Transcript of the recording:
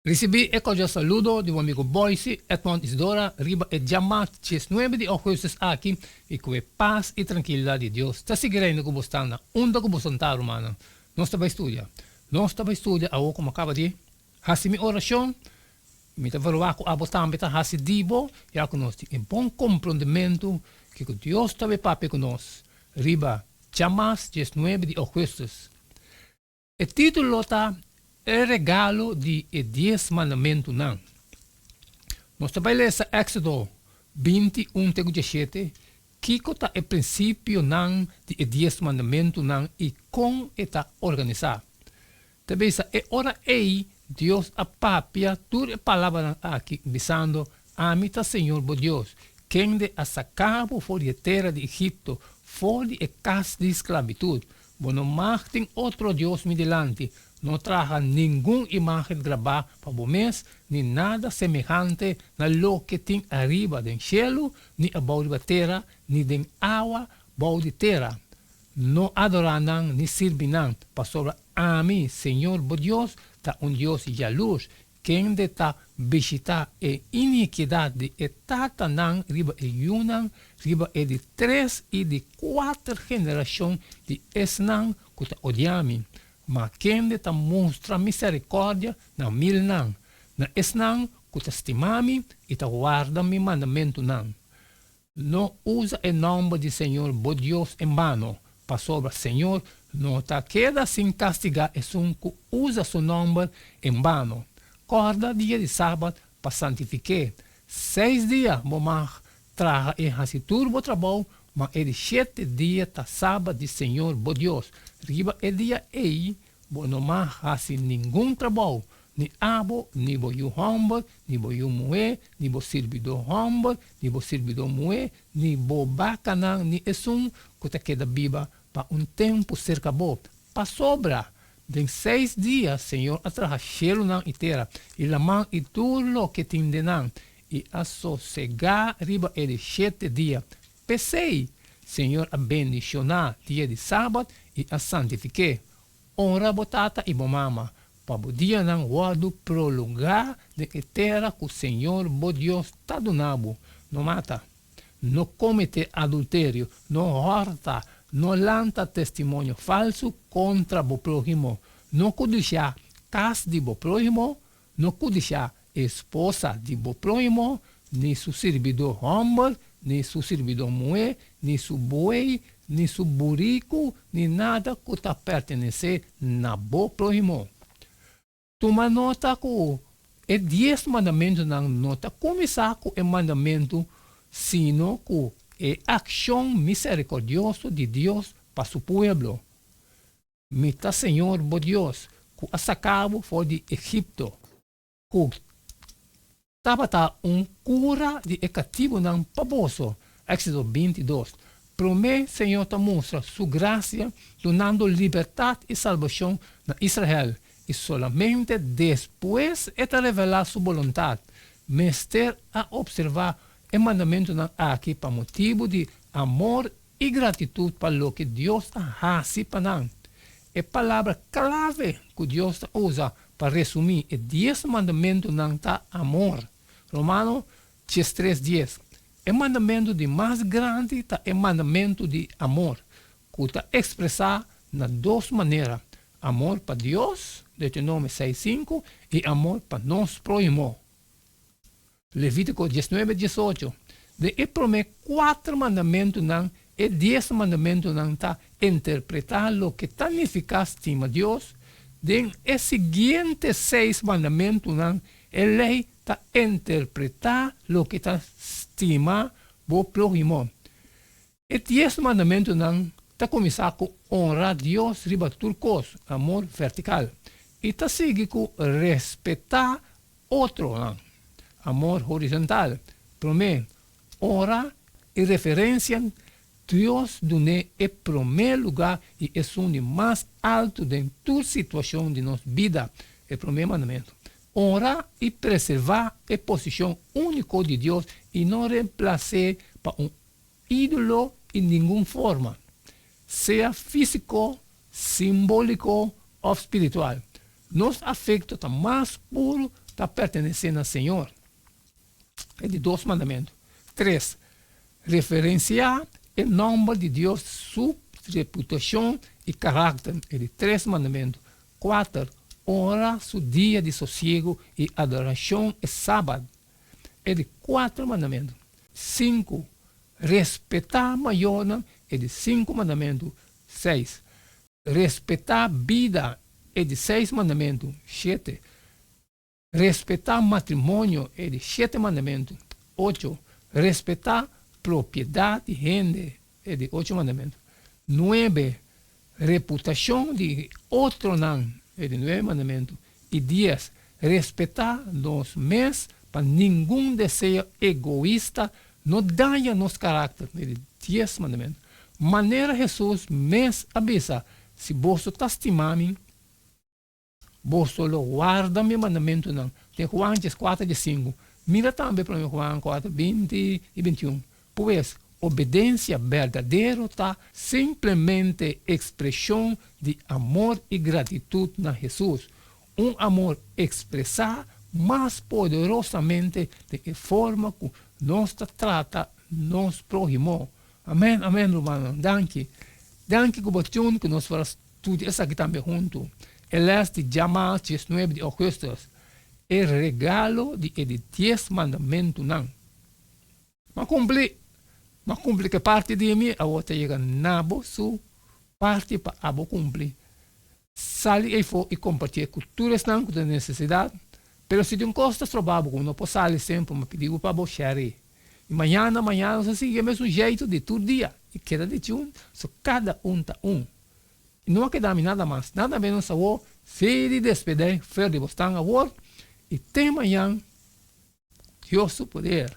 Risibí e kordial saludo di bo amigo Boyce Edmond Isidora riba e djamart 19 di ougùstùs aki i ku e pas i trankilidat di Dios ta sigui reina ku bo sta na unda ku bo santá rumannan. Nos ta bai studia. Nos ta bai studia awor ku mi a kaba di hasi mi orashon. Mi ta verwagt ku abo tambe ta hasi di bo ya ku nos tin e bon komprondementu kiko Dios ta bai papia ku nos riba djamars 19 di ougùstùs. E título ta E Regalo di e Dies Mandamentunan. Nos ta bai lesa Éksodo 21 te ku 17, kiko ta e prinsipionan di e Dies Mandamentunan i kon e ta organisá. Ta bisa e ora ei Dios a papia tur e palabranan aki, bisando, Ami ta Señor bo Dios, kende a saka bo for di e tera di Egipto, for di e kas di sklabitut. Bo no mag tin otro dios mi dilanti, no traha ningun imágen grabá pa bo mes, ni nada semehante na loke tin ariba den shelu, ni abou riba tera, ni den awa bou di tera. No adorá nan ni sirbi nan, pasobra ami, Señor bo Dios, ta un Dios yalurs, Kende ta bishitá e inikidat di e tatanan riba e yunan, riba e di tres i di kuater generashon di esnan ku ta odia mi, ma kende ta mustra miserikòrdia na milnan, na esnan ku ta stima mi i ta warda mi mandamentunan. No usa e nòmber di señor bo Dios en bano, pasobra señor no ta keda sin kastigá esun ku usa su nòmber en bano. Kòrda dia di sabat pa santifik'é. Seis dia bo mag traha i hasi tur bo trabou, ma e di shete dia ta sabat di señor bo Dios. Riba e dia ei Bo no mag hasi ningun trabou, ni abo, ni bo yu hòmber, ni bo yu muhé, ni bo sirbidó hòmber, ni bo sirbidó muhé, ni bo bakanan, ni esun ku ta keda biba pa un tempu serka bo. Pasobra den seis dia Señor a traha shelunan i tera, i laman i tur loke tin den nan, i a sosegá riba e di shete dia. P'esei, Señor a bendishoná dia di sabat i a santifik'é. Honra bo tata i bo mama, pa bo dianan wòrdu prolongá den e tera ku Señor bo Dios ta duna bo. No mata. No kometé adulterio. No hòrta. No lanta testimonio falsu kontra bo próhimo. No kudishá kas di bo próhimo. No kudishá esposa di bo próhimo, ni su sirbidó hòmber, ni su sirbidó muhé, ni su buey, ni su buriku, ni nada ku ta pertenesé na bo próhimo. Tuma nota ku e Dies Mandamentunan no ta kuminsá ku e mandamentu sino ku e akshon miserikòrdioso di Dios pa su pueblo. Mi ta Señor bo Dios, ku a saka bo for di Egipto, ku tabata un kura di e katibunan pa boso. Éxodo 22. Promé Señor ta mustra Su grasia dunando libertat i salbashon na Israel, i solamente despues E ta revelá Su boluntat. Mester a opservá e mandamentunan aki pa motibu di amor i gratitut pa loke Dios a hasi pa nan. E palabra klave ku Dios ta usa pa resumí e Dies Mandamentunan ta amor. Romano 13 dies. E mandamentu di mas grandi ta e mandamentu di amor, ku ta ekspresá na dos manera, amor pa Dios, Deuteronomio 6 sinku, i amor pa nos próhimo. Levítiko 19 18. Den e promé kuater mandamentunan, e Dies Mandamentunan ta interpretá loke ta nifiká stima Dios. Den e siguiente seis mandamentunan, e lei ta interpretá loke ta stima bo próhimo. E Dies Mandamentunan ta kuminsá ku onra Dios riba tur kos, amor vertikal, i ta sigui ku respetá otronan, amor horizontal. Promé, onra i referensia Dios dun'é e promé lugá i esun di mas altu den tur situashon di nos bida, e promé mandamentu. Onra i preservá e posishon úniko di Dios i no remplas'é pa un ídolo in ningun forma, sea físiko, simbóliko òf spiritual. Nos afekto ta mas puru ta pertenesé na Señor. E di dos mandamentu. Tres, referensiá e nòmber di Dios, su reputashon i karakter. E di tres mandamentu. Kuater, honra su dia di sosiegu i adorashon, e sabat. E di kuater mandamentu. Sinku, respetá mayornan. E di sinku mandamentu. Seis, respetá bida. E di seis mandamentu. Shete, respetá matrimonio. E di shete mandamentu. Ocho, respetá propiedat di hende. E di ocho mandamentu. Nuebe, reputashon di otronan. E di nuebe mandamentu. I dies, respetá nos mes pa ningun deseo egoista no daña nos karakter. E di dies mandamentu. Manera Hesus mes a bisa, Si boso ta stima mi, boso lo warda mi mandamentunan. Den Juan dieskuater diesinku. Mira tambe promé Juan kuater binti i bintiun. Pues, obedensia berdadero ta simplemente ekspreshon di amor i gratitut na Hesus, un amor ekspresá mas poderosamente den e forma ku nos ta trata nos próhimo. Amèn, amèn, rumannan. Danki. Danki ku bo tune ku nos por a studia esaki tambe huntu. E lès di djamars diesnuebe di ougùstùs, E regalo di e di dies mandamentunan. M'a kumpli, m'a kumpli ku e parti di mi, awor ta yega na bo su parti pa abo kumpli. Sali eifó i kompartié ku tur esnan ku ta den nesesidat. Pero si tin un kos ta stroba bo ku no por sali semper, m'a pidi bo pa bo share. I mañana, mañana nos a sigui e mesun jeitu di tur dia i keda di tune, so kada un ta un. I no a keda mi nada mas, nada menos awor, si di despedí fer di bo stan awor i te mañan, Dios su poder.